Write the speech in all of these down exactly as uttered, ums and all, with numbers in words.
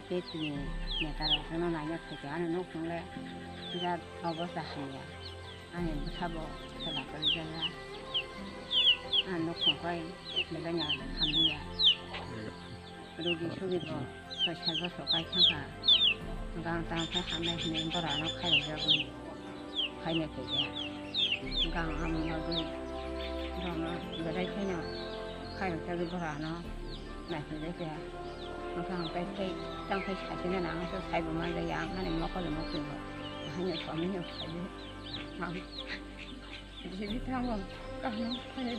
Tei tini neta rok no naina phaikha, ani nukhung le birat obosta hamya. Ani bwsabo chwla kwrwi jaya. Ani nukhung bai belai no hamya. Rugi sugi bo soi sat bosor kai thangkha. Gang tang khe hamya hinwi borok ano khairokjagwi phaina phaikha. Gang amoni bagwi borokno belai kheno khairokjagwi borok ano naiphaijakya. Bwkhang tei tei tang phai sachina nang so saibo manjaya ang ani mokol mokol bo. Haino somino phaiwi ang jibithango kaham khainai.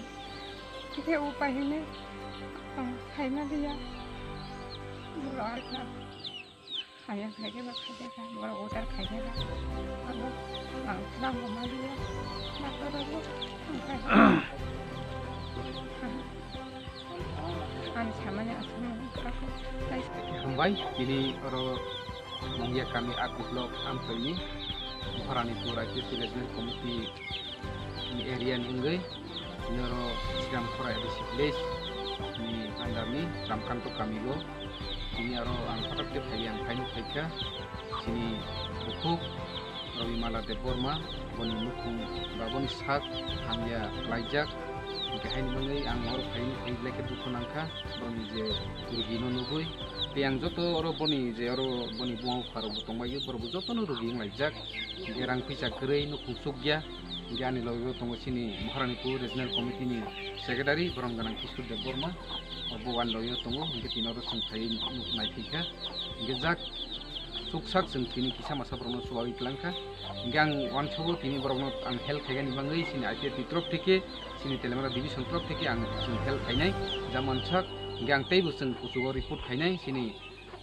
Khe upai hwnwi ang khaina liya. Borok arkha. Khaina khaikhe ba khaikhe kha, borok order khaikhe kha. Abo ang tamo ma liya. Doctor rok bo thangkha. Ani samani aswk. Hambai, tini oro Mungya kami R D block amtwini Maharani Pur I P F T Regional Committee ni area ni wngwi, tini oro Sriramkhora A D C village ni under ni Ramkanto kami o. Tini oro ang hothat khe phai, ang phaino phaikha, chini bukhuk Robimala Debbarma, boni nukhung ba boni sak hamya klaijak. Hwnkhe haini bagwi ang oro phaino phai belai khe dukhu nangkha, borokni je rugino nugwi. Tei ang joto oro boni je oro boni buma bupharokbo tongbaio, borokbo jotono rugi wnglaijak. Hwnkhe rang pisa kwrwi nukhung chukya. Hwnkhe ani logi o tongo chini Maharani Pur Regional Committee ni Secretary, borom gwnang Kishore Debbarma, o bo ani logi o tongo. Hwnkhe tini oro chwng phaiwi nuk-, naiphaikha. Hwnkhe jak chuksak chwng tini kisa masa borokno chubagwi twlangkha. Hwnkhe ang uansugo tini borokno ang help khaikani bagwi chini I P F T ni torof theke, chini Teliamura division torof theke ang chwng help khainai, ja mansak. Hwnkhe ang teibo chwng kuchugo report khainai chini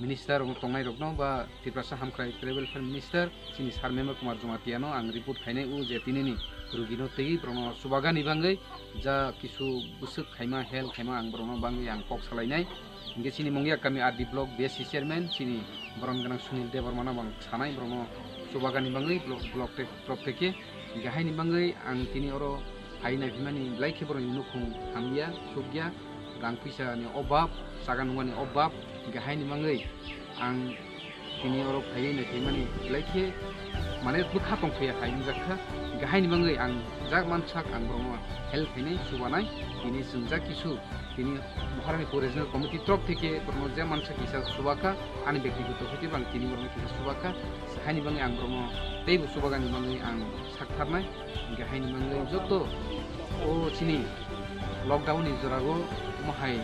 minister rok tongnai rokno ba Tiprasa Hamkrai Tribal Welfare Minister chini Sir Memer Kumar Jamatia no ang report khainai o je tinini rugino tei borokno chubagani bagwi ja kisu bwswk khaima help khaima ang borokno bagwi ang kok salainai. Hwnkhe chini Mungya kami R D block B S C chairman chini borom gwnang Sunil Debbarma no ang sanai borokno chubagani bagwi block, block te-, block theke. Hwnkhe haini bagwi ang tini oro phai naiphimani belai khe borokni nukhung hamya, chukya, rang pisa ni obab, chaga nungmani obab. Hwnkhe haini bagwi ang tini oro phaiwi naiphaimani belai khe, mane, bwkha tongphaiya hai wngjakha. Hwnkhe haini bagwi ang jak mansak ang borokno help khainai, chubanai. Tini chwng jak kisu tini Maharani Pur Regional Committee torof theke borokno je mansak kisa chubakha, ani byaktigoto khe teibo ang tini borokno kisa chubakha. Haini bagwi ang borokno teibo chubagani bagwi ang saktharnai. Hwnkhe haini bagwi joto o chini lockdown ni jorao, omo hai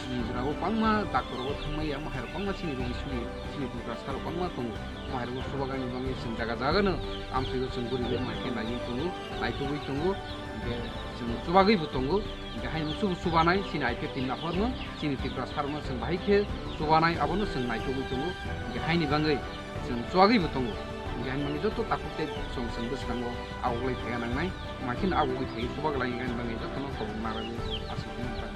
ni jorao bangma doctor rok thangmaya, omo hai rok bangma chini rogi sugi, chini Tiprasa rok bangma tongo. Omo hai rok chubagani bagwi chwng jaga jaga no amtwi o chwng guri bai omo hai khe naiwi tongo, naitugwi tongo, hwnkhe chwng chubagwi bo tongo. Hwnkhe haino chubo chubanai chini I P F T ni naphar no, chini Tiprasa rok no chwng bahai khe chubanai, abo no chwng naitugwi tongo. Hwnkhe haini bagwi chwng chuagwi bo tongo. Hwnkhe haini bagwi joto takhuk tei chwng, chwng bwskango agoglai thaiya nangnai, makhin agogwi thaiwi chubak lai, hwnkhe haini bagwi jotono kobok narwgwi aswk wngkha.